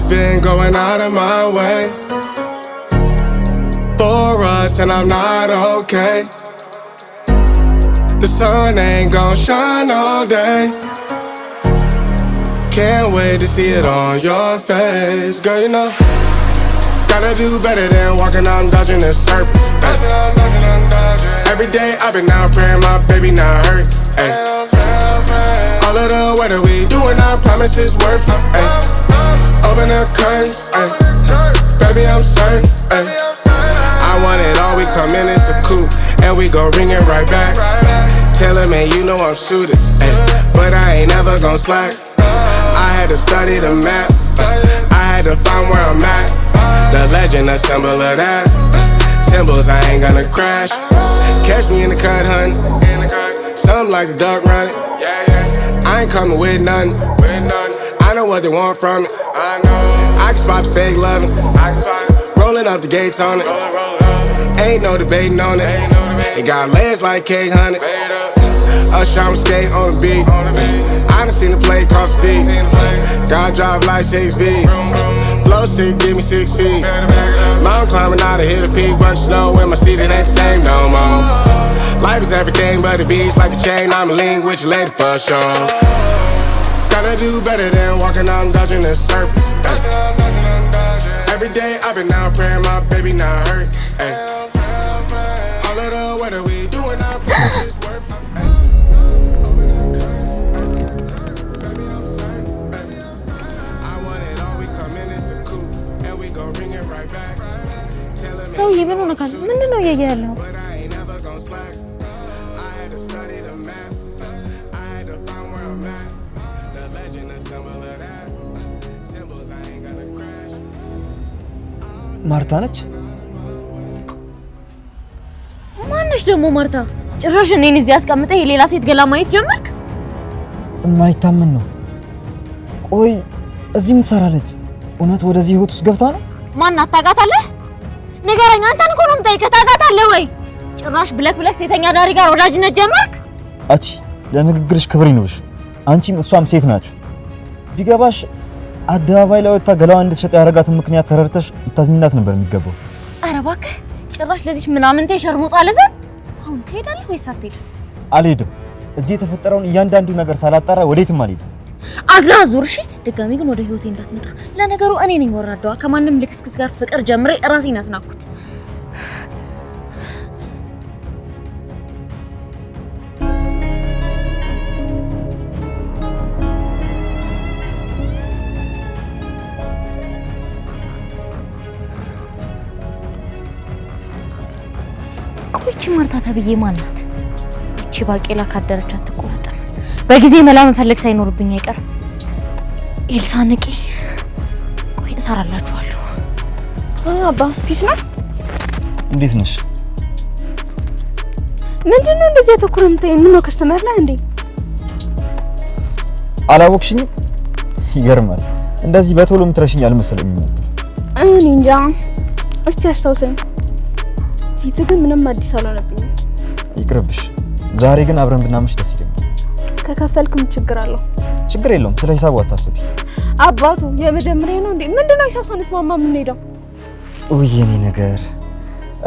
I've been going out of my way for us, and I'm not okay. The sun ain't gon' shine all day. Can't wait to see it on your face, girl. You know, gotta do better than walking out and dodging the serpents. Ay. Every day I've been out praying my baby not hurt. Ay. All of the weather we doing, I promise it's worth it. Ay. Open the curtains, ay. Baby, I'm certain. Ay. I want it all, we come in, it's a coupe, and we go ring it right back. Tell her, man, you know I'm suited, ay. But I ain't never gon' slack. I had to study the map, I had to find where I'm at. The legend, a symbol of that. Symbols, I ain't gonna crash. Catch me in the cut hunting. Something like the duck running. Yeah. I ain't coming with nothing. I know what they want from it. I know. I can spot the fake loving. I can spot it. Rolling up the gates on it. Ain't no debating on it. It got legs like K100. Usher, I'ma skate on the beat. I done seen the play cost a fee. God drive like 6 V's. Flow sick, give me 6 feet. Mountain climbing out to hit a peak. Bunch of snow in my seat, it ain't the same no more. Life is everything but the beach like a chain. I'm a lean with your lady for sure. Gotta do better than walking out and dodging the serpents. Ay. Every day I've been out praying my baby not hurt. Ay. All of the weather we doing, I promise it's worth it. Ay. Open the curtains, ay. Baby, I'm certain. Ay. I want it all, we come in, it's a coupe, and we gon' bring it right back. Tell her, man, ሰውዬ ምን ሆነካል? ምንድን ነው እያየ ያለው? but I ain't never gon' slack. I had to study the map. I had to find where I'm at. The legend, a symbol of that. Symbols, I ain't gonna crash. ማርታ ነች? ማነሽ ደግሞ ማርታ? ጭራሽ እኔን እዚህ አስቀምጠህ የሌላ ሴት ገላ ማየት ጀመርክ? የማይታመን ነው። ቆይ እዚህ ምን ትሰራለች? እውነት ወደዚህ ህይወት ውስጥ ገብታ ነው? ማን ታውቃታለህ? ንገረኝ። አንተን እኮ ነው የምጠይቅህ። ታውቃታለህ ወይ? ጭራሽ ብለክ ብለክ ሴተኛ አዳሪ ጋር ወዳጅነት ጀመርክ? አቺ ለንግግርሽ ክብር ይኑርሽ። አንቺም እሷም ሴት ናችሁ። ቢገባሽ አደባባይ ላይ ወጥታ ገላዋን እንድትሸጥ ያደረጋትን ምክንያት ተረድተሽ ልታዝኝላት ነበር የሚገባው። ኧረ እባክህ ጭራሽ ለዚች ምናምንቴ ሸርሙጣ ለዘን። አሁን ትሄዳለህ ወይስ አትሄድም? አልሄድም። እዚህ የተፈጠረውን እያንዳንዱ ነገር ሳላጣራ ወዴትም አልሄድም። አዝላ ዙር። እሺ፣ ድጋሚ ግን ወደ ህይወቴ እንዳትመጣ። ለነገሩ እኔ ነኝ ወራዳዋ። ከማንም ልክስክስ ጋር ፍቅር ጀምሬ ራሴን ያስናኩት። ቆይ ይቺ ማርታ ተብዬ ማን ናት? ይቺ ባቄላ ካደረች አትቆረጥም። በጊዜ መላ መፈለግ ሳይኖርብኝ አይቀርም። ኤልሳ ንቂ። ቆይ እሰራላችኋለሁ። አባ peace ነው። እንዴት ነሽ? ምንድን ነው እንደዚህ አተኩረህ የምታየኝ? ምነው customer ነህ እንዴ? አላወቅሽኝም? ይገርማል። እንደዚህ በቶሎ የምትረሽኝ አልመሰለኝም ነበር። እኔ እንጃ። እስቲ አስታውሰኝ። ፊትህ ግን ምንም አዲስ አልሆነብኝም። ይቅርብሽ። ዛሬ ግን አብረን ብናመሽ ደስ ይለኛል። ከከፈልክ ምን ችግር አለው? ችግር የለውም። ስለ ሂሳቡ አታስቢ። አባቱ የመጀመሪያ ነው እንዴ? ምንድነው ሂሳብ ሳንስማማ የምንሄደው? ውይ የኔ ነገር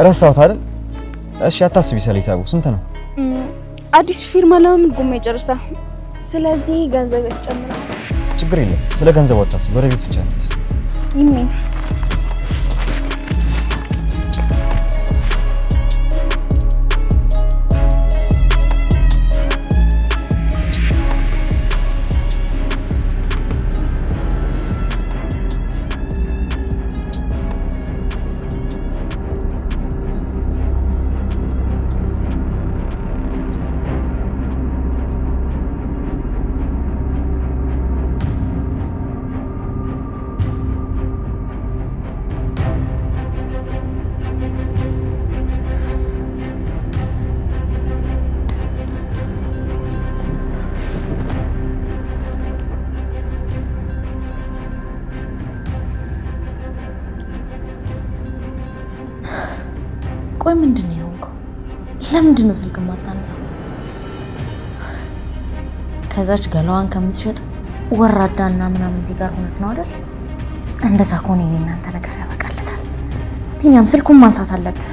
ረሳሁት አይደል? እሺ አታስቢ ስለ ሂሳቡ። ስንት ነው? አዲስ ፊርማ ለምን ጎማ ይጨርሳል። ስለዚህ ገንዘብ ያስጨምራል። ችግር የለም። ስለ ገንዘቡ አታስቢ። ወደ ቤት ብቻ ነው። ይሜ። ቆይ ምንድን ነው የሆንከው? ለምንድን ነው ስልክ የማታነሳው? ከዛች ገላዋን ከምትሸጥ ወራዳና ምናምንቴ ጋር ሆነህ ነው አይደል? እንደዛ ከሆነ የኔ እናንተ ነገር ያበቃለታል። ቢኒያም ስልኩን ማንሳት አለብህ።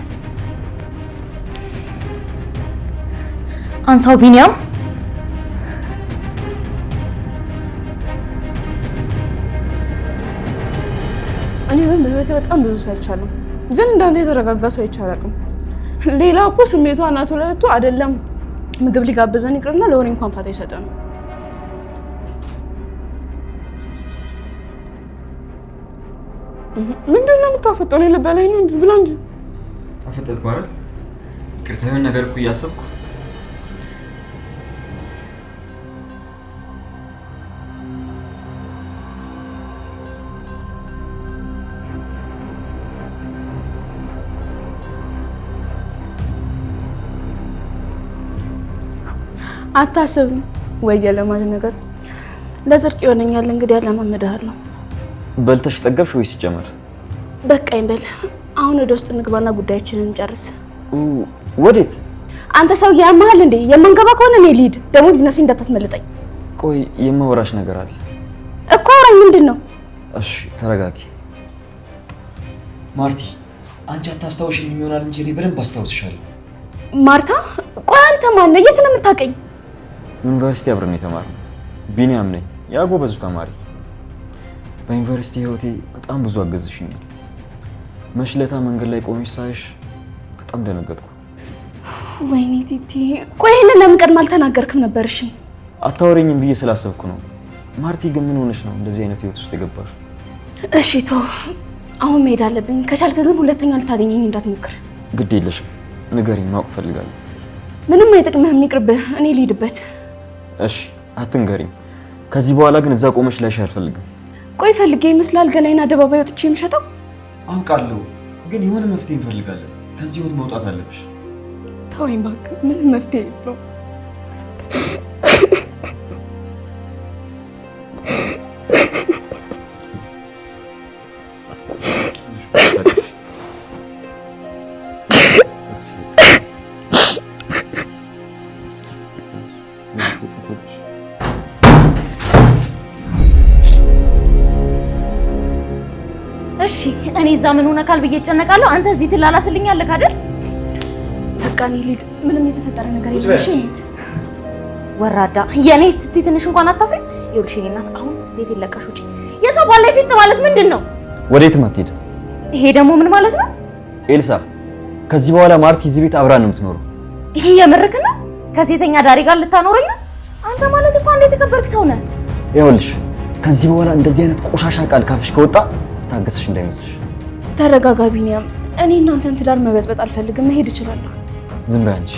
አንሳው ቢኒያም። እኔ ግን በህይወቴ በጣም ብዙ ሰው አይቻለሁ፣ ግን እንዳንተ የተረጋጋ ሰው አይቼ አላውቅም። ሌላ እኮ ስሜቷ እናቱ ላይ ወጥቶ አይደለም ምግብ ሊጋብዘን ይቅርና ለወሬ እንኳን ፋታ አይሰጠንም። ምንድን ነው የምታፈጠው? እኔ ልበላኝ ነው እንጂ ብላ እንጂ። አፈጠጥኩ አይደል? ይቅርታ፣ የሆነ ነገር እኮ እያሰብኩ። አታስብም ወይ? የለማጅ ነገር ለጽድቅ ይሆነኛል። እንግዲህ አለማመድሃለሁ። በልተሽ ጠገብሽ ወይስ ጨመር? በቃኝ በል። አሁን ወደ ውስጥ እንግባና ጉዳያችንን እንጨርስ። ወዴት? አንተ ሰው ያማሃል እንዴ? የማንገባ ከሆነ እኔ ልሂድ። ደግሞ ቢዝነሴ እንዳታስመልጠኝ። ቆይ የማወራሽ ነገር አለ እኮ። አውራኝ። ምንድን ነው? እሺ ተረጋጊ ማርቲ። አንቺ አታስታውሽኝም ይሆናል እንጂ እኔ በደንብ አስታውስሻለሁ። ማርታ፣ ቆይ አንተ ማነህ? የት ነው የምታውቀኝ? ዩኒቨርሲቲ አብረን የተማርነው። ቢኒያም ነኝ፣ ያ ጎበዙ ተማሪ። በዩኒቨርሲቲ ህይወቴ በጣም ብዙ አገዝሽኛል። መሽለታ መንገድ ላይ ቆመሽ ሳይሽ በጣም ደነገጥኩ። ወይኔ ቲቲ፣ ቆይ ይሄንን ለምን ቀድመህ አልተናገርክም ነበር? እሺ አታወሪኝም ብዬ ስላሰብኩ ነው። ማርቲ ግን ምን ሆነሽ ነው እንደዚህ አይነት ህይወት ውስጥ የገባሽው? እሺ ተው፣ አሁን መሄድ አለብኝ። ከቻልክ ግን ሁለተኛ ልታገኘኝ እንዳትሞክር። ግድ የለሽም፣ ንገሪኝ፣ ማወቅ እፈልጋለሁ። ምንም አይጠቅምህም፣ ይቅርብህ። እኔ ልሂድበት። እሺ አትንገሪኝ። ከዚህ በኋላ ግን እዛ ቆመሽ ላይሽ አልፈልግም። ቆይ ፈልጌ ይመስላል ገላይን አደባባይ ወጥቼ የምሸጠው? አውቃለሁ፣ ግን የሆነ መፍትሄ እንፈልጋለን። ከዚህ ህይወት መውጣት አለብሽ። ተወኝ እባክህ፣ ምንም መፍትሄ የለውም። እሺ እኔ እዛ ምን ሆነካል ብዬ እጨነቃለሁ። አንተ እዚህ ትላላስልኛለህ አይደል? በቃ እኔ ልሂድ። ምንም የተፈጠረ ነገር የለም። እሺ እኔት ወራዳ የኔ ስትይ ትንሽ እንኳን አታፍሪም? ይኸውልሽ የኔ እናት አሁን ቤቴን ለቀሽ ውጪ። የሰው ባል ላይ ፊት ማለት ምንድን ነው? ወዴትም አትሄድም። ይሄ ደግሞ ምን ማለት ነው? ኤልሳ ከዚህ በኋላ ማርቲ እዚህ ቤት አብራ ነው የምትኖረው። ይሄ የምርክ ነው? ከሴተኛ ዳሪ ጋር ልታኖረኝ ነው? አንተ ማለት እኮ አንድ የተከበርክ ሰው ነህ። ይኸውልሽ ከዚህ በኋላ እንደዚህ አይነት ቆሻሻ ቃል ካፍሽ ከወጣ ታገስሽ እንዳይመስልሽ። ተረጋጋ ቢኒያም። እኔ እናንተን ትዳር መበጥበጥ አልፈልግም። መሄድ እችላለሁ። ዝም በይ አንቺ።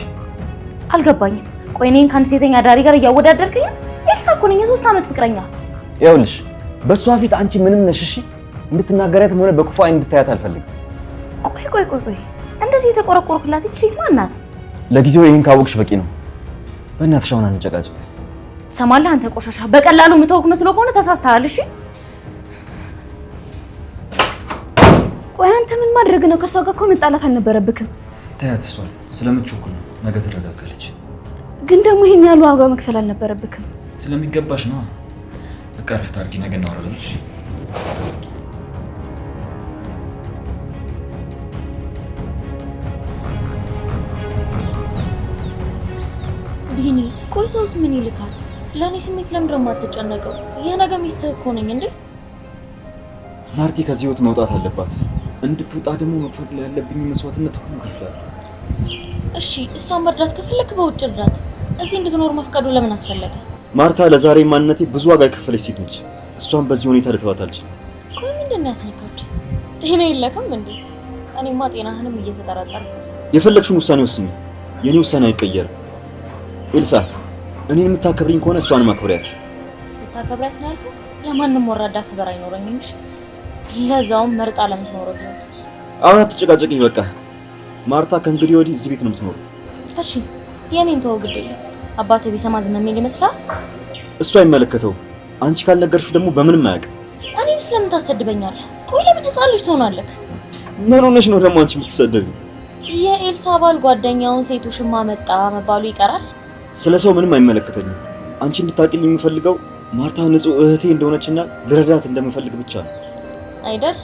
አልገባኝም። ቆይ እኔን ከአንድ ሴተኛ ዳሪ ጋር እያወዳደርከኝ ነው? ኤልሳ እኮ ነኝ የሶስት ዓመት ፍቅረኛ። ይኸውልሽ በእሷ ፊት አንቺ ምንም ነሽ። እሺ እንድትናገሪያትም ሆነ በክፉ ዓይን እንድታያት አልፈልግም። ቆይ ቆይ ቆይ ቆይ እንደዚህ የተቆረቆርክላት እቺ ሴት ማን ናት? ለጊዜው ይህን ካወቅሽ በቂ ነው። በእናትሽ አሁን አንጨቃጭቅ። ትሰማለህ አንተ ቆሻሻ፣ በቀላሉ ምተውክ መስሎ ከሆነ ተሳስተሃል። እሺ ቆይ አንተ ምን ማድረግ ነው? ከእሷ ጋር እኮ መጣላት አልነበረብክም። ታያት፣ እሷን ስለምትቸኩል ነው። ነገ ትረጋጋለች። ግን ደግሞ ይሄን ያህል ዋጋ መክፈል አልነበረብክም። ስለሚገባሽ ነው። በቃ እረፍት አድርጊ፣ ነገ እናወራለን። እሺ ቢኒ፣ ቆይ ሰውስ ምን ይልካል? ለእኔ ስሜት ለምንድን ነው የማትጨነቀው? የነገ ሚስትህ እኮ ነኝ እንዴ። ማርቲ ከዚህ ህይወት መውጣት አለባት። እንድትወጣ ደግሞ መክፈል ያለብኝ መስዋዕትነት ሁሉ እከፍላለሁ። እሺ እሷን መርዳት ከፈለክ በውጭ እርዳት። እዚህ እንድትኖር መፍቀዱ ለምን አስፈለገ? ማርታ ለዛሬ ማንነቴ ብዙ ዋጋ የከፈለች ሴት ነች። እሷን በዚህ ሁኔታ ልተዋት አልችልም። ቆይ ምንድን ነው ያስነካች? ጤና የለክም እንዴ? እኔማ ጤናህንም እየተጠራጠርኩ። የፈለግሽውን ውሳኔ ወስኚ። የኔ ውሳኔ አይቀየርም። ኤልሳ እኔን የምታከብሪኝ ከሆነ እሷንም አክብሪያት። ልታከብሪያት ነው ያልከው? ለማንም ወራዳ ክብር አይኖረኝም። እሺ ለዛውም መርጣ ለምትኖረው ህይወት። አሁን አትጨቃጨቂኝ በቃ። ማርታ ከእንግዲህ ወዲህ እዚህ ቤት ነው የምትኖረው። እሺ የኔን ተወው፣ ግድ የለም። አባትህ ቢሰማ ዝም የሚል ይመስልሃል? እሱ አይመለከተውም። አንቺ ካልነገርሽው ደግሞ በምንም አያውቅም። እኔን ስለምን ታሰድበኛለህ? ቆይ ለምን ህፃን ልጅ ትሆናለህ? ምን ሆነሽ ነው ደግሞ አንቺ የምትሰደቢው? የኤልሳ ባል ጓደኛውን ሴቱ ሽማ መጣ መባሉ ይቀራል? ስለ ሰው ምንም አይመለከተኝም። አንቺ እንድታውቂልኝ የምፈልገው ማርታ ንጹህ እህቴ እንደሆነችና ልረዳት እንደምፈልግ ብቻ ነው። አይደል?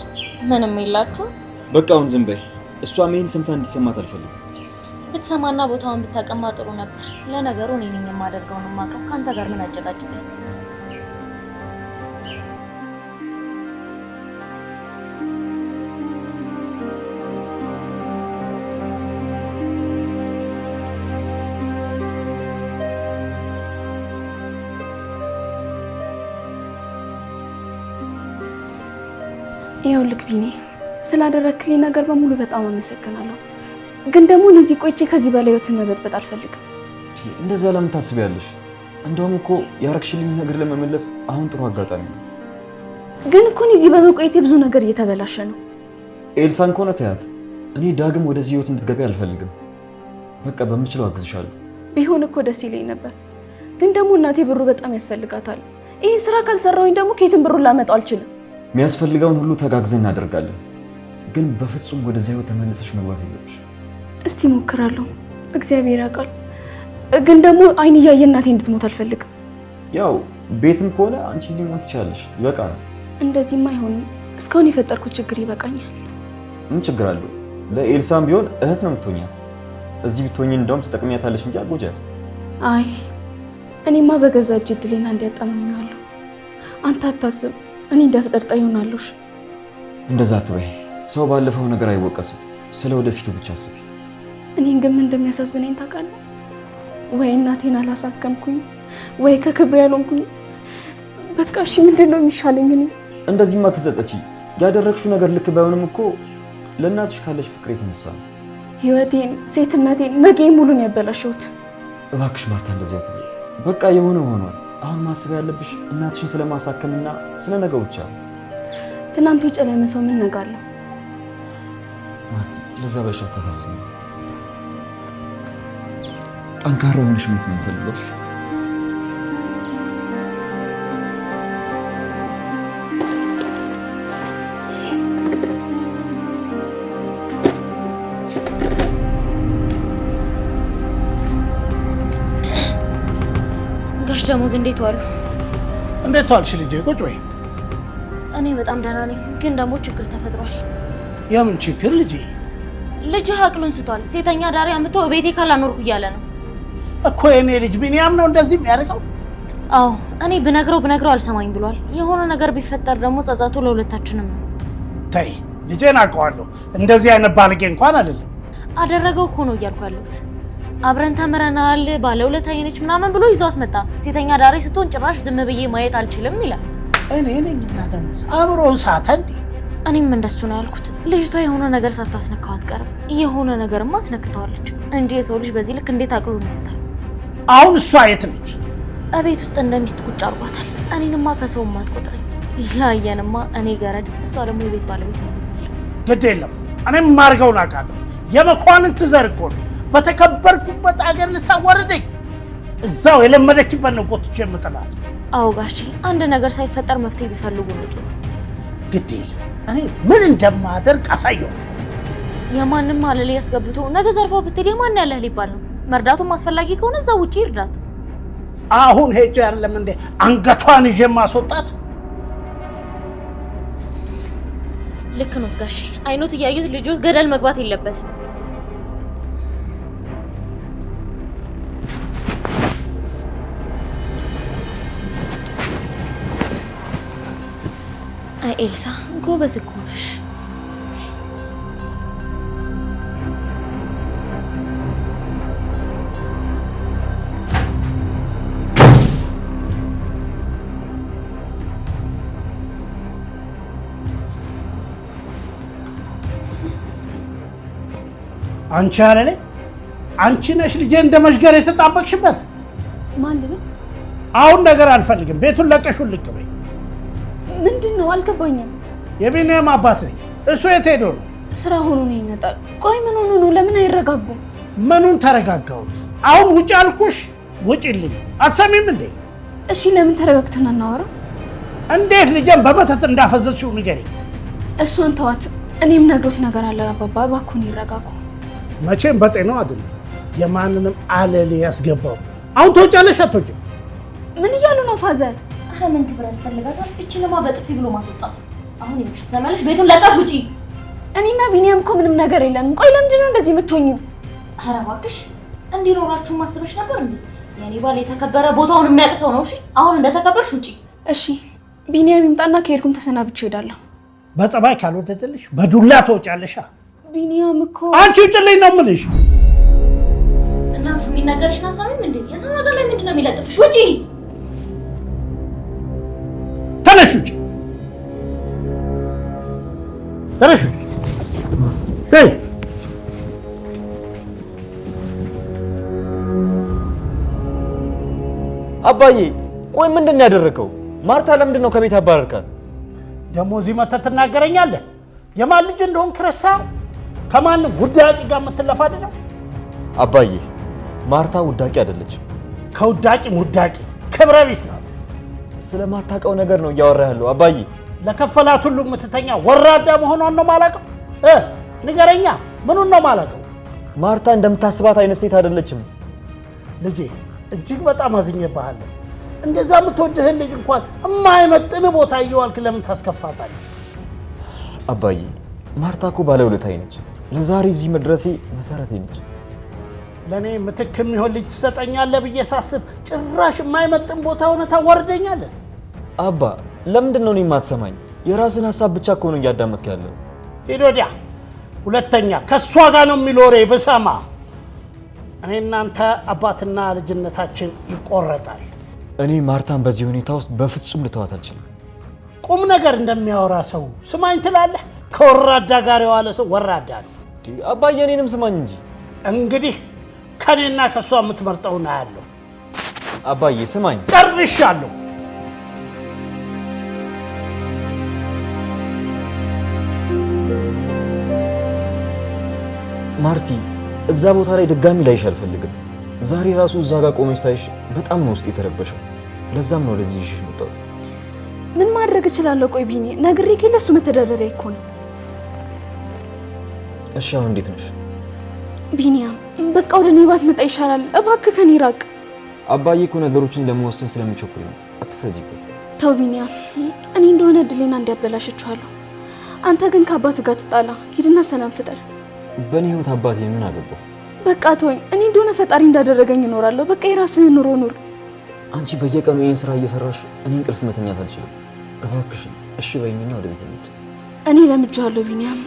ምንም የላችሁ። በቃ አሁን ዝም በይ። እሷም ይሄን ሰምታ እንድትሰማት አልፈልግም። ብትሰማና ቦታውን ብታቀማ ጥሩ ነበር። ለነገሩ እኔ ነኝ የማደርገውን የማውቀው። ከአንተ ጋር ምን አጨቃጭቀኝ? ይኸውልህ ቢኒ፣ ስላደረክልኝ ነገር በሙሉ በጣም አመሰግናለሁ። ግን ደግሞ እኔ እዚህ ቆይቼ ከዚህ በላይ ህይወትን መበጥበጥ አልፈልግም። እንደዛ ለምን ታስቢያለሽ? እንደውም እኮ ያረግሽልኝ ነገር ለመመለስ አሁን ጥሩ አጋጣሚ ነው። ግን እኮ እኔ እዚህ በመቆየቴ ብዙ ነገር እየተበላሸ ነው። ኤልሳን ከሆነ ተያት። እኔ ዳግም ወደዚህ ህይወት እንድትገቢ አልፈልግም። በቃ በምችለው አግዝሻለሁ። ቢሆን እኮ ደስ ይለኝ ነበር። ግን ደግሞ እናቴ ብሩ በጣም ያስፈልጋታል። ይህ ስራ ካልሰራሁኝ ደግሞ ከየትም ብሩን ላመጣው አልችልም። የሚያስፈልገውን ሁሉ ተጋግዘን እናደርጋለን። ግን በፍጹም ወደዚያ ህይወት ተመልሰሽ መግባት የለብሽ። እስቲ ሞክራለሁ፣ እግዚአብሔር ያውቃል። ግን ደግሞ አይን እያየ እናቴ እንድትሞት አልፈልግም። ያው ቤትም ከሆነ አንቺ እዚህ መሆን ትችያለሽ። ይበቃል። እንደዚህማ አይሆንም። እስካሁን የፈጠርኩት ችግር ይበቃኛል። ምን ችግር አለው? ለኤልሳም ቢሆን እህት ነው የምትሆኛት። እዚህ ብትሆኝ እንደውም ትጠቅሚያታለሽ እንጂ አትጎጃት። አይ እኔማ በገዛ እጄ እድሌን እንዲያጣምሜዋለሁ። አንተ አታስብ፣ እኔ እንዳፍጠርጠር ይሆናለሁ። እንደዛ አትበይ። ሰው ባለፈው ነገር አይወቀስም። ስለ ወደፊቱ ብቻ አስቢ። እኔን ግን ምን እንደሚያሳዝነኝ ታውቃለህ? ወይ እናቴን አላሳከምኩኝ፣ ወይ ከክብሬ ያልሆንኩኝ። በቃ እሺ ምንድን ነው የሚሻለኝ? እኔ እንደዚህማ ተጸጸቺ። ያደረግሽው ነገር ልክ ባይሆንም እኮ ለእናትሽ ካለሽ ፍቅር የተነሳ ነው። ህይወቴን፣ ሴትነቴን፣ ነገ ሙሉን ያበላሸሁት። እባክሽ ማርታ እንደዚያ አትበይ። በቃ የሆነ ሆኗል። አሁን ማሰብ ያለብሽ እናትሽን ስለማሳከምና ስለ ነገው ብቻ ነው። ትናንቱ የጨለመ ሰው ምን ነገ አለው? ማርቲ ለዛ ብለሽ አታሳዝኚ። ጠንካራ ሆነሽ ማየት ነው የምፈልገው። ጋሽ ደሞዝ እንዴት ዋሉ? እንዴት ዋልሽ ልጄ? ቁጭ በይ። እኔ በጣም ደህና ነኝ፣ ግን ደግሞ ችግር ተፈጥሯል። የምን ችግር ልጄ? ልጅህ አቅሉን ስቷል። ሴተኛ አዳሪ አምጥቶ ቤቴ ካላኖርኩ እያለ ነው እኮ። የኔ ልጅ ቢኒያም ነው እንደዚህ የሚያደርገው? አዎ፣ እኔ ብነግረው አልሰማኝ ብሏል። የሆነ ነገር ቢፈጠር ደግሞ ጸጸቱ ለሁለታችንም ነው። ተይ ልጄን አውቀዋለሁ። እንደዚህ አይነት ባልጌ እንኳን አይደለም። አደረገው እኮ ነው እያልኩ ያለሁት። አብረን ተምረናል፣ ባለውለታዬ ነች ምናምን ብሎ ይዟት መጣ። ሴተኛ አዳሪ ስትሆን ጭራሽ ዝም ብዬ ማየት አልችልም ይላል። እኔ ነኝና ደግሞ አእምሮውን ሳተ እንዴ? እኔም እንደሱ ነው ያልኩት። ልጅቷ የሆነ ነገር ሳታስነካው አትቀርም። የሆነ ነገርማ አስነክተዋለች እንጂ የሰው ልጅ በዚህ ልክ እንዴት አቅሉን ይስታል? አሁን እሷ የት ነች? እቤት ውስጥ እንደ ሚስት ቁጭ አድርጓታል። እኔንማ ከሰው አትቆጥረኝ። ላየንማ እኔ ገረድ፣ እሷ ደግሞ የቤት ባለቤት ነው የሚመስለው። ግድ የለም እኔም የማደርገውን አውቃለሁ። የመኳንንት ዘር እኮ ነው። በተከበርኩበት አገር ልታዋርደኝ? እዛው የለመደችበት ነው ጎትቼ የምጥላት። አዎ ጋሼ፣ አንድ ነገር ሳይፈጠር መፍትሄ ቢፈልጉ ነው ጥሩ። ግድ የለም እኔ ምን እንደማደርግ አሳየው። የማንም አለሌ ያስገብቶ ነገ ዘርፎ ብትል የማን ያለህ ሊባል ነው። መርዳቱም አስፈላጊ ከሆነ እዛው ውጪ ይርዳት። አሁን ሄጄ አይደለም እንዴ አንገቷን ይዤ ማስወጣት? ልክ ኖት ጋሼ። አይኖት እያዩት ልጆት ገደል መግባት የለበትም። አይ ኤልሳ ጎበዝ እኮ ነሽ። አንቺ አለሌ አንቺ ነሽ ልጄ እንደ መሽገር የተጣበቅሽበት። ማን ልበል? አሁን ነገር አልፈልግም። ቤቱን ለቀሽው ልቅ በይ። ምንድን ነው አልገባኝም። የቢኒያም አባት ነኝ። እሱ የት ሄዶ ነው? ስራ ሆኖ ነው ይመጣል። ቆይ ምን ሆኖ ነው? ለምን አይረጋጉም? ምኑን ተረጋጋሁት? አሁን ውጭ አልኩሽ፣ ውጪልኝ። አትሰሚም እንዴ? እሺ ለምን ተረጋግተን አናወራ? እንዴት ልጄን በመተት እንዳፈዘዝሽው ንገሪኝ። እሷን ተዋት። እኔም ነግሮት ነገር አለ አባባ፣ እባክዎን ይረጋጉ። መቼም በጤናው አይደለም የማንንም አለሌ ያስገባው። አሁን ትወጫለሽ አትወጪም? ምን እያሉ ነው father? ኧረ ምን ክብር ያስፈልጋታል? እችንማ በጥፊ ብሎ ማስወጣት። አሁን ይኸውልሽ ትሰሚያለሽ? ቤቱን ለቀሽ ውጪ። እኔና ቢኒያም እኮ ምንም ነገር የለንም። ቆይ ለምንድን ነው እንደዚህ የምትሆኚው? ኧረ እባክሽ እንዲኖራችሁ ማስበሽ ነበር እንዴ? የኔ ባል የተከበረ ቦታውን የሚያውቅ ሰው ነው። እሺ አሁን እንደተከበርሽ ውጪ። እሺ ቢኒያም ይምጣና ከሄድኩም ተሰናብቼ እሄዳለሁ። በጸባይ ካልወደደልሽ በዱላ ትወጫለሻ። ቢኒያም እኮ አንቺ ውጭልኝ ነው የምልሽ። እናቱ የሚናገርሽን አሰሚም እንዴ? የሰው ነገር ላይ ምንድን ነው የሚለጥፍሽ? ውጪ! ተነሽ ውጪ! ተነሽ ውጪ! ሄይ አባዬ ቆይ ምንድን ነው ያደረከው? ማርታ ለምንድን ነው ከቤት ያባረርካት? ደግሞ እዚህ መተህ ትናገረኛለህ? የማን ልጅ እንደሆንክ ረሳኸው? ከማን ውዳቂ ጋር የምትለፋደደው? አባዬ ማርታ ውዳቂ አይደለችም። ከውዳቂም ውዳቂ ክብረ ቢስ ናት። ስለማታውቀው ነገር ነው እያወራ ያለው አባዬ። ለከፈላት ሁሉ የምትተኛ ወራዳ መሆኗን ነው የማላውቀው? ንገረኛ፣ ምኑን ነው የማላውቀው? ማርታ እንደምታስባት አይነት ሴት አይደለችም። ልጄ እጅግ በጣም አዝኜብሃለሁ። እንደዛ የምትወድህን ልጅ እንኳን የማይመጥን ቦታ እየዋልክ ለምን ታስከፋታለህ? አባዬ ማርታ እኮ ባለውለታዬ ነች። ለዛሬ እዚህ መድረሴ መሰረቴ ነች። ለእኔ ምትክ የሚሆን ልጅ ትሰጠኛለህ ብዬ ሳስብ ጭራሽ የማይመጥን ቦታ ሆነ ታዋርደኛለህ። አባ ለምንድን ነው እኔን የማትሰማኝ? የራስን ሀሳብ ብቻ እኮ ነው እያዳመጥክ ያለው። ሂድ ወዲያ። ሁለተኛ ከእሷ ጋር ነው የሚል ወሬ ብሰማ እኔ እናንተ አባትና ልጅነታችን ይቆረጣል። እኔ ማርታን በዚህ ሁኔታ ውስጥ በፍጹም ልተዋት አልችልም። ቁም ነገር እንደሚያወራ ሰው ስማኝ ትላለህ? ከወራዳ ጋር የዋለ ሰው ወራዳ ነው። አባዬ እኔንም ስማኝ እንጂ። እንግዲህ ከኔና ከእሷ የምትመርጠውን አያለሁ። አባዬ ስማኝ። ጨርሻለሁ። ማርቲ እዛ ቦታ ላይ ድጋሚ ላይሽ አልፈልግም። ዛሬ ራሱ እዛ ጋር ቆመሽ ሳይሽ በጣም ነው ውስጥ የተረበሸው። ለዛም ነው ወደዚህ ይዤሽ የመጣሁት። ምን ማድረግ እችላለሁ? ቆይ ቢኒ ነግሬህ ለእሱ መተዳደሪያ እኮ ነው። እሺ አሁን እንዴት ነሽ? ቢኒያም በቃ ወደ እኔ ባትመጣ ይሻላል። እባክህ ከኔ ራቅ። አባዬ እኮ ነገሮችን ለመወሰን ስለሚቸኩል ነው። አትፍረጂበት። ተው ቢኒያም፣ እኔ እንደሆነ እድሌን እንዲያበላሸችኋለሁ። አንተ ግን ከአባትህ ጋር ትጣላ። ሂድና ሰላም ፍጠር። በእኔ ህይወት አባቴ ምን አገባው? በቃ ተወኝ። እኔ እንደሆነ ፈጣሪ እንዳደረገኝ እኖራለሁ። በቃ የራስህን ኑሮ ኑር። አንቺ በየቀኑ ይሄን ስራ እየሰራሽ እኔ እንቅልፍ መተኛት አልችልም። እባክሽን እሺ በይኝና ወደ ቤት እንሂድ። እኔ ለምጄዋለሁ ቢኒያም።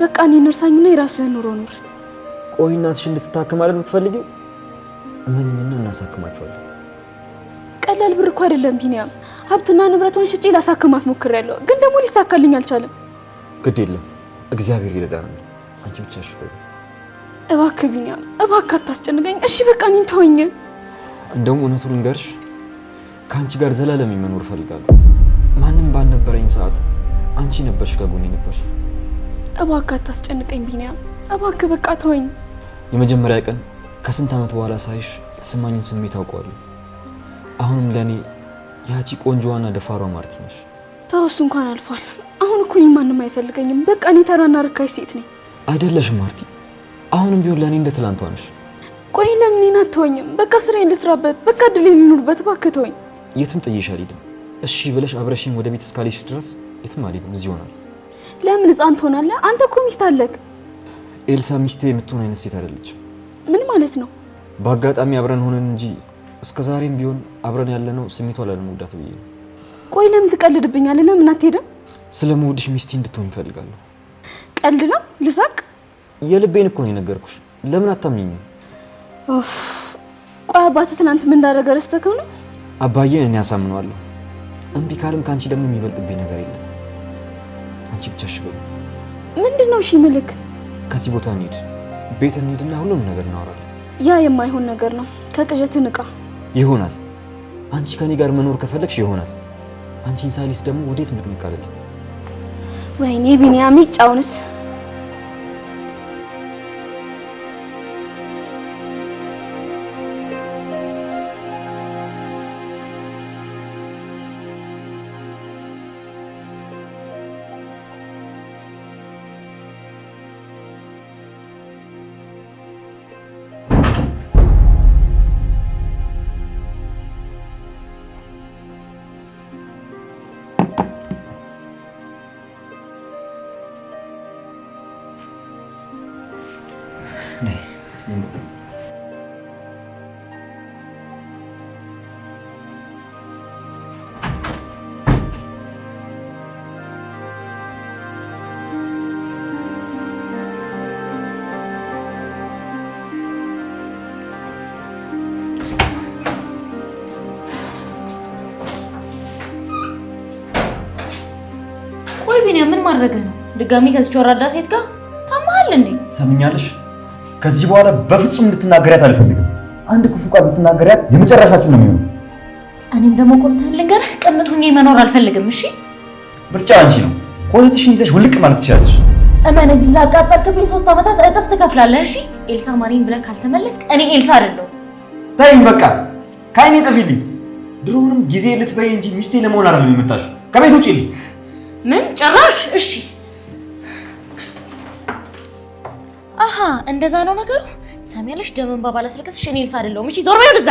በቃ እኔን እርሳኝና የራስህን ኑሮ ኑር። ቆይ እናትሽ እንድትታከም አይደል የምትፈልጊው? እመኝኝና እናሳክማቸዋለን። ቀላል ብር እኮ አይደለም ቢኒያም። ሀብትና ንብረቷን ሽጬ ላሳክማት ሞክሬያለሁ፣ ግን ደግሞ ሊሳካልኝ አልቻለም። ግድ የለም እግዚአብሔር ይረዳናል። አንቺ ብቻ እሺ በይኝ። እባክህ ቢኒያም፣ እባክህ አታስጨንቀኝ። እሺ በቃ እኔን ተወኝ። እንደውም እውነቱን ልንገርሽ፣ ከአንቺ ጋር ዘላለም መኖር እፈልጋለሁ። ማንም ባልነበረኝ ሰዓት አንቺ ነበርሽ ከጎኔ ነበርሽ። እባክህ አታስጨንቀኝ ቢኒያም፣ እባክህ በቃ ተወኝ። የመጀመሪያ ቀን ከስንት ዓመት በኋላ ሳይሽ የተሰማኝን ስሜት አውቀዋለሁ። አሁንም ለእኔ ያቺ ቆንጆዋና ደፋሯ ማርቲ ነሽ። ተው፣ እሱ እንኳን አልፏል። አሁን እኮ እኔ ማንም አይፈልገኝም። በቃ እኔ ተራና ርካሽ ሴት ነኝ። አይደለሽም ማርቲ፣ አሁንም ቢሆን ለእኔ እንደ ትላንቷ ነሽ። ቆይ ለምን እኔን አትተወኝም? በቃ ስራዬን ልስራበት፣ በቃ እድሌን ልኑርበት። እባክህ ተወኝ። የትም ጥዬሽ አልሄድም። እሺ ብለሽ አብረሽኝ ወደ ቤት እስካልሄድሽ ድረስ የትም አልሄድም፣ እዚህ እሆናለሁ። ለምን ሕፃን ትሆናለህ? አንተ እኮ ሚስት አለህ። ኤልሳ ሚስቴ የምትሆን አይነት ሴት አይደለችም። ምን ማለት ነው? በአጋጣሚ አብረን ሆነን እንጂ እስከ ዛሬም ቢሆን አብረን ያለነው ስሜቷ ላለመጉዳት ብዬ ነው። ቆይ ለምን ትቀልድብኛለህ? ለምን አትሄድም? ስለምወድሽ ሚስቴ እንድትሆን እፈልጋለሁ። ቀልድ ነው? ልሳቅ? የልቤን እኮ ነው የነገርኩሽ። ለምን አታምኚኝም? ኡፍ። ቆይ አባትህ ትናንት ምን እንዳደረገ ረስተኸው ነው? አባዬን እኔ አሳምነዋለሁ። እምቢ ካልም ከአንቺ ደግሞ የሚበልጥብኝ ነገር የለም። አንቺ ብቻ እሺ በይኝ። ምንድን ነው እሺ ምልክ? ከዚህ ቦታ እንሂድ፣ ቤት እንሂድና ሁሉንም ነገር እናወራለን። ያ የማይሆን ነገር ነው። ከቅዠትህ ንቃ። ይሆናል። አንቺ ከኔ ጋር መኖር ከፈለግሽ ይሆናል። አንቺን ሳሊስ ደግሞ ወዴት ንቅንቅ አልልም። ወይኔ ቢኒያም ይጫውንስ። ነይ። ቆይ ቢኒያም ምን ማድረግህ ነው? ድጋሚ ከዚች ወራዳ ሴት ጋር ታመሃል እንዴ? ሰምኛለሽ? ከዚህ በኋላ በፍጹም እንድትናገሪያት አልፈልግም። አንድ ክፉ ቃል ብትናገሪያት የመጨረሻችሁ ነው የሚሆነው። እኔም ደግሞ ቁርጥህን ልንገርህ፣ ቅምጥ ሁኜ መኖር አልፈልግም። እሺ ምርጫ አንቺ ነው። ኮተትሽን ይዘሽ ውልቅ ማለት ትችላለሽ። እመነኝ፣ ላቃጠልክብኝ 3 ዓመታት እጥፍ ትከፍላለህ። እሺ ኤልሳ ማሪን ብለህ ካልተመለስክ እኔ ኤልሳ አይደለሁም። ተይኝ በቃ፣ ከዓይኔ ጠፊልኝ። ድሮውንም ጊዜ ልትበይ እንጂ ሚስቴ ለመሆን አይደለም የመጣሽው። ከቤት ውጪልኝ። ምን ጭራሽ? እሺ አሃ፣ እንደዛ ነው ነገሩ። ትሰሚያለሽ? ደም እንባ ባላስለቅስሽ እኔ ኤልሳ አይደለሁም። እሺ ዞር በይ ወደዛ።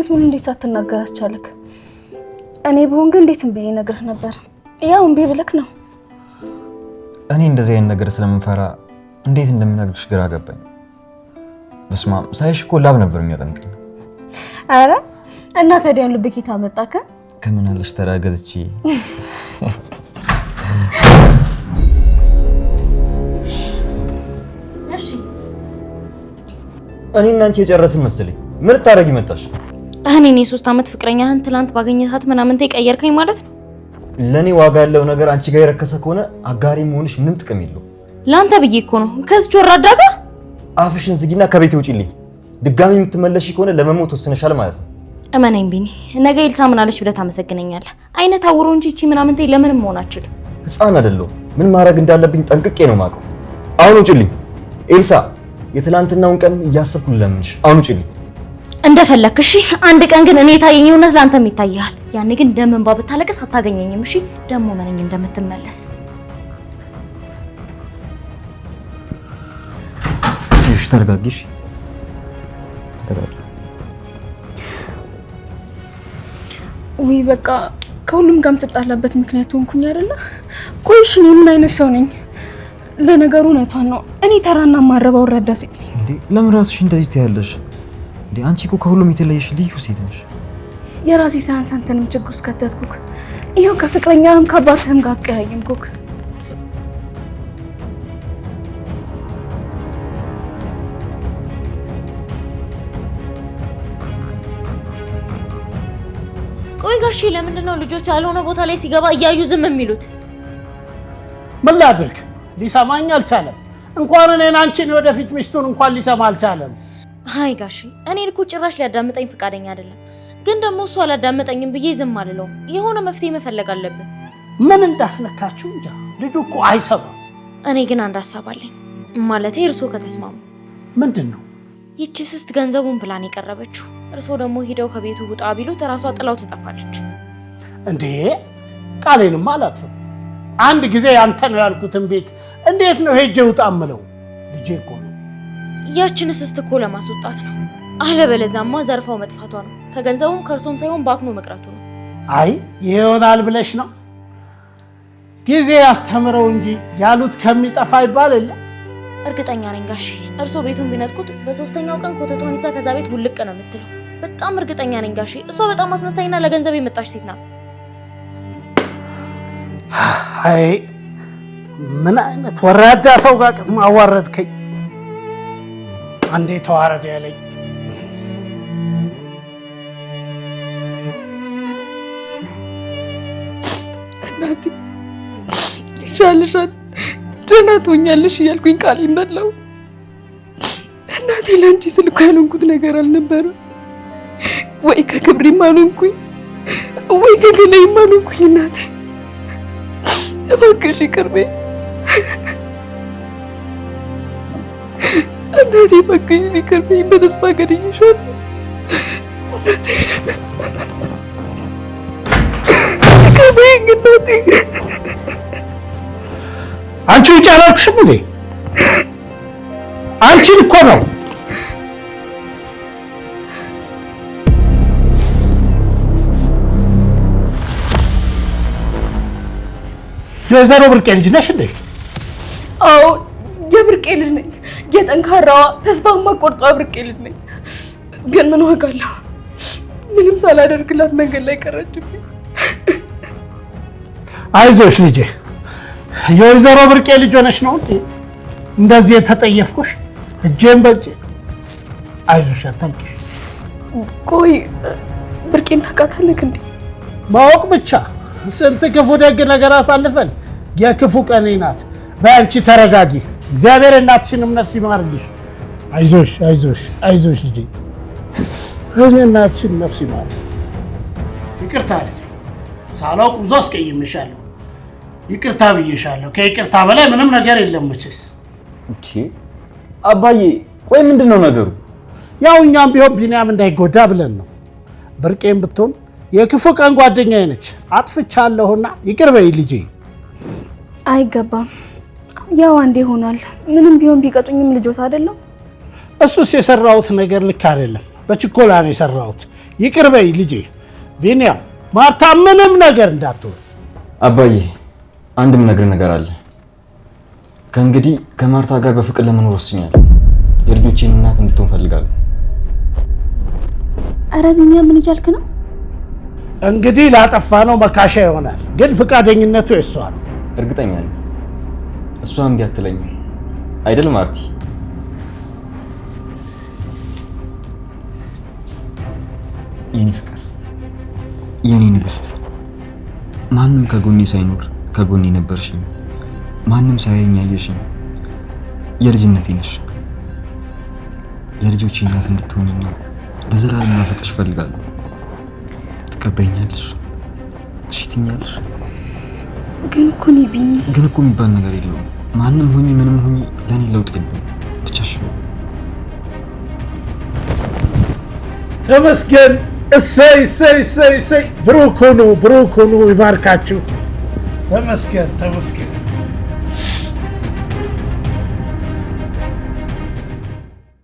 ዓመት ሙሉ እንዴት ሳትናገር አስቻለክ? እኔ ብሆን ግን እንዴትም ብዬ እነግርህ ነበር። ያው እምቢ ብለክ ነው። እኔ እንደዚህ አይነት ነገር ስለምፈራ እንዴት እንደምነግርሽ ግራ ገባኝ። በስመ አብ ሳይሽ እኮ ላብ ነበር የሚያጠምቀኝ። አረ እና ታዲያ ልብ ኬታ መጣከ? ከምን አለሽ ተራ ገዝቼ። እሺ እኔ እና አንቺ የጨረስን መሰለኝ። ምን ልታረጊ መጣሽ? እኔ 3 ዓመት ፍቅረኛህን ትላንት ባገኘሃት ምናምን ተቀየርከኝ ማለት ነው? ለኔ ዋጋ ያለው ነገር አንቺ ጋር የረከሰ ከሆነ አጋሪ መሆንሽ ምንም ጥቅም የለውም። ላንተ ብዬ እኮ ነው ከዚች ወራዳ ጋር። አፍሽን ዝጊና ከቤት ውጪልኝ። ድጋሚ የምትመለሺ ከሆነ ለመሞት ወስነሻል ማለት ነው። እመነኝ ቢኒ፣ ነገ ኤልሳ ምን አለች ብለህ ታመሰግነኛለህ። አይነ ታውሮ እንጂ እቺ ምናምን ተይ ለምንም መሆን አትችልም። ሕፃን አይደለሁም። ምን ማድረግ እንዳለብኝ ጠንቅቄ ነው የማውቀው። አሁን ውጪልኝ ኤልሳ። የትላንትናውን ቀን እያሰብኩ ልለምንሽ። አሁን ውጪልኝ። እንደፈለክ እሺ። አንድ ቀን ግን እኔ የታየኝ እውነት ላንተም ይታይሃል። ያኔ ግን ደም እንባ ብታለቅስ አታገኘኝም። እሺ ደሞ መነኝ እንደምትመለስ። እሺ ተረጋጊ። እሺ ተረጋጊ። ውይ በቃ ከሁሉም ጋር የምትጣላበት ምክንያት ሆንኩኝ አይደለ? ቆይ እሺ እኔ ምን አይነት ሰው ነኝ? ለነገሩ እውነቷን ነው። እኔ ተራና ማረባ ወራዳ ሴት ነኝ። እንዴ ለምን ራስሽ እንደዚህ ትያለሽ? እንዴ አንቺ እኮ ከሁሉም የተለየሽ ልዩ ሴት ነሽ። የራሴ ሳያንስ አንተንም ችግር ውስጥ ከተትኩክ። ይኸው ከፍቅረኛህም ከአባትህም ጋር አቀያየምኩክ። ቆይ ጋሼ ለምንድን ነው ልጆች ያልሆነ ቦታ ላይ ሲገባ እያዩ ዝም የሚሉት? ምን ላድርግ? ሊሰማኝ አልቻለም። እንኳን እኔን አንቺን የወደፊት ሚስቱን እንኳን ሊሰማ አልቻለም። አይ ጋሼ እኔ እኮ ጭራሽ ሊያዳምጠኝ ፈቃደኛ አይደለም። ግን ደግሞ እሱ አላዳመጠኝም ብዬ ዝም አልለውም። የሆነ መፍትሄ መፈለግ አለብን። ምን እንዳስነካችሁ እንጃ። ልጁ እኮ አይሰማም። እኔ ግን አንድ ሀሳብ አለኝ። ማለቴ እርስዎ ከተስማሙ። ምንድን ነው? ይቺ ስስት ገንዘቡን ፕላን የቀረበችው፣ እርስዎ ደግሞ ሄደው ከቤቱ ውጣ ቢሉት እራሷ ጥላው ትጠፋለች። እንዴ ቃሌንማ አላጥፍም። አንድ ጊዜ ያንተ ነው ያልኩትን ቤት እንዴት ነው ሄጄ ውጣ እምለው? ልጄ እኮ ነው። ያችን ስስት እኮ ለማስወጣት ነው። አለበለዚያማ ዘርፋው መጥፋቷ ነው። ከገንዘቡም ከእርሶም ሳይሆን ባክኖ መቅረቱ ነው። አይ ይሆናል ብለሽ ነው? ጊዜ ያስተምረው እንጂ ያሉት ከሚጠፋ ይባል የለ። እርግጠኛ ነኝ ጋሼ፣ እርሶ ቤቱን ቢነጥቁት በሶስተኛው ቀን ኮተቷን ይዛ ከዛ ቤት ውልቅ ነው የምትለው። በጣም እርግጠኛ ነኝ ጋሼ፣ እሷ በጣም አስመሳይና ለገንዘብ የመጣች ሴት ናት። አይ ምን አይነት ወራዳ ሰው ጋር ቅድም አዋረድከኝ። አንዴ ተዋረደ ያለኝ። እናቴ ይሻልሻል፣ ደህና ትሆኛለሽ እያልኩኝ ቃሌን በላው። እናቴ ለአንቺ ስል እኮ ያልሆንኩት ነገር አልነበረም። ወይ ከክብሬም አልሆንኩኝ፣ ወይ ከገላዬም አልሆንኩኝ። እናቴ እባክሽ ይቅር በይኝ። እናቴ እባክሽ ይቅር በይኝ። በተስፋ ገድዬሻለሁ እናቴ፣ ይቅር በይኝ እናቴ። አንቺ ውጭ አላልኩሽም እንዴ? አንቺን እኮ ነው። የወይዘሮ ብርቄ ልጅ ነሽ እንዴ? አዎ የብርቄ ልጅ ነኝ። የጠንካራዋ ተስፋ የማቆርጧ ብርቄ ልጅ ነኝ። ግን ምን ዋጋ አለው? ምንም ሳላደርግላት መንገድ ላይ ቀረችብኝ። አይዞሽ ልጄ፣ የወይዘሮ ብርቄ ልጅ ሆነሽ ነው እንዴ እንደዚህ የተጠየፍኩሽ? እጄን በእጄ። አይዞሽ አታልቅሽ። ቆይ ብርቄን ታውቃታለህ እንዴ? ማወቅ ብቻ ስንት ክፉ ደግ ነገር አሳልፈን የክፉ ቀኔ ናት። በይ አንቺ ተረጋጊ። እግዚአብሔር እናትሽንም ነፍስ ይማርልሽ። አይዞሽ አይዞሽ አይዞሽ ልጄ፣ እናትሽን ነፍስ ይማር። ይቅርታ ልጄ፣ ሳላውቅ ብዙ አስቀይሜሻለሁ። ይቅርታ ብዬሻለሁ። ከይቅርታ በላይ ምንም ነገር የለም መቼስ። እንዴ አባዬ፣ ቆይ ምንድን ነው ነገሩ? ያው እኛም ቢሆን ቢኒያም እንዳይጎዳ ብለን ነው። ብርቄም ብትሆን የክፉ ቀን ጓደኛዬ ነች። አጥፍቻለሁና ይቅር በይ ልጄ። አይገባም። ያው አንዴ ሆኗል። ምንም ቢሆን ቢቀጡኝም ልጆት አይደለም። እሱስ የሰራሁት ነገር ልክ አይደለም። በችኮላ ነው የሰራሁት። ይቅር በይ ልጄ። ቢኒያም፣ ማርታ ምንም ነገር እንዳትሆን። አባዬ አንድ የምነግርህ ነገር አለ። ከእንግዲህ ከማርታ ጋር በፍቅር ለመኖር ወስኛለሁ። የልጆቼን እናት እንድትሆን ፈልጋለሁ። ኧረ ቢኒያም ምን እያልክ ነው? እንግዲህ ላጠፋ ነው መካሻ ይሆናል፣ ግን ፈቃደኝነቱ የሷ ነው። እርግጠኛ ነኝ እሷ እምቢ አትለኝም አይደል ማርቲ? የኔ ፍቅር፣ የኔ ንግስት፣ ማንም ከጎኔ ሳይኖር ከጎኔ ነበርሽኝ። ማንም ሳያየኝ ያየሽኝ የልጅነቴ ነሽ። የልጆቼ እናት እንድትሆኝና ለዘላለም ማፈቅርሽ እፈልጋለሁ። ትቀበይኛለሽ? እሺ ትይኛለሽ? ግን እኮ እኔ ቢኒ ግን እኮ የሚባል ነገር የለውም። ማንም ሁኚ ምንም ሁኚ ለእኔ ለውጥ የለውም። ብቻሽ ተመስገን። እሰይ እሰይ እሰይ እሰይ። ብሩክ ሁኑ፣ ብሩክ ሁኑ። ይባርካችሁ። ተመስገን ተመስገን።